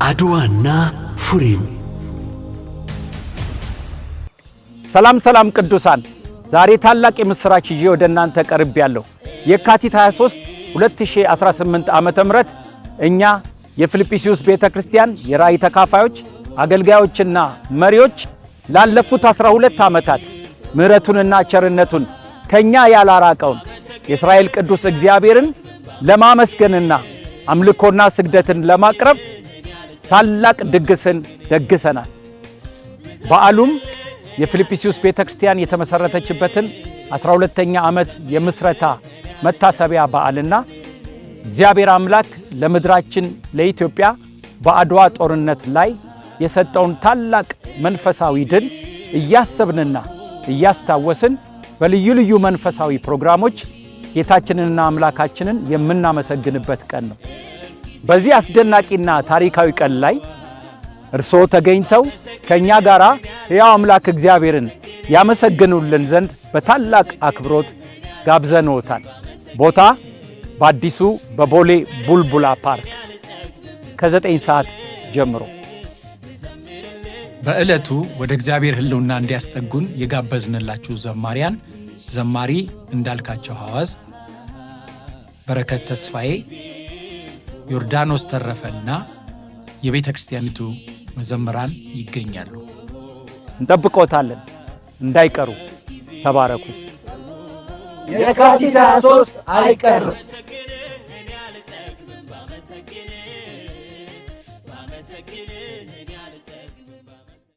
አድዋና ፉሪም። ሰላም ሰላም ቅዱሳን፣ ዛሬ ታላቅ የምሥራች ይዤ ወደ እናንተ ቀርቤያለሁ። የካቲት 23 2018 ዓ.ም. እኛ የፊልጵስዩስ ቤተ ክርስቲያን የራእይ ተካፋዮች፣ አገልጋዮችና መሪዎች ላለፉት 12 ዓመታት ምሕረቱንና ቸርነቱን ከኛ ያላራቀውን የእስራኤል ቅዱስ እግዚአብሔርን ለማመስገንና አምልኮና ስግደትን ለማቅረብ ታላቅ ድግስን ደግሰናል። በዓሉም የፊልጵስዩስ ቤተ ክርስቲያን የተመሠረተችበትን 12ኛ ዓመት የምስረታ መታሰቢያ በዓልና እግዚአብሔር አምላክ ለምድራችን ለኢትዮጵያ በአድዋ ጦርነት ላይ የሰጠውን ታላቅ መንፈሳዊ ድል እያሰብንና እያስታወስን በልዩ ልዩ መንፈሳዊ ፕሮግራሞች ጌታችንንና አምላካችንን የምናመሰግንበት ቀን ነው። በዚህ አስደናቂና ታሪካዊ ቀን ላይ እርስዎ ተገኝተው ከእኛ ጋር ሕያው አምላክ እግዚአብሔርን ያመሰግኑልን ዘንድ በታላቅ አክብሮት ጋብዘንዎታል። ቦታ በአዲሱ በቦሌ ቡልቡላ ፓርክ ከ9 ሰዓት ጀምሮ። በዕለቱ ወደ እግዚአብሔር ሕልውና እንዲያስጠጉን የጋበዝንላችሁ ዘማሪያን ዘማሪ እንዳልካቸው ሐዋዝ፣ በረከት ተስፋዬ፣ ዮርዳኖስ ተረፈና የቤተ ክርስቲያኒቱ መዘምራን ይገኛሉ። እንጠብቆታለን። እንዳይቀሩ። ተባረኩ። የካቲት 23 አይቀርም።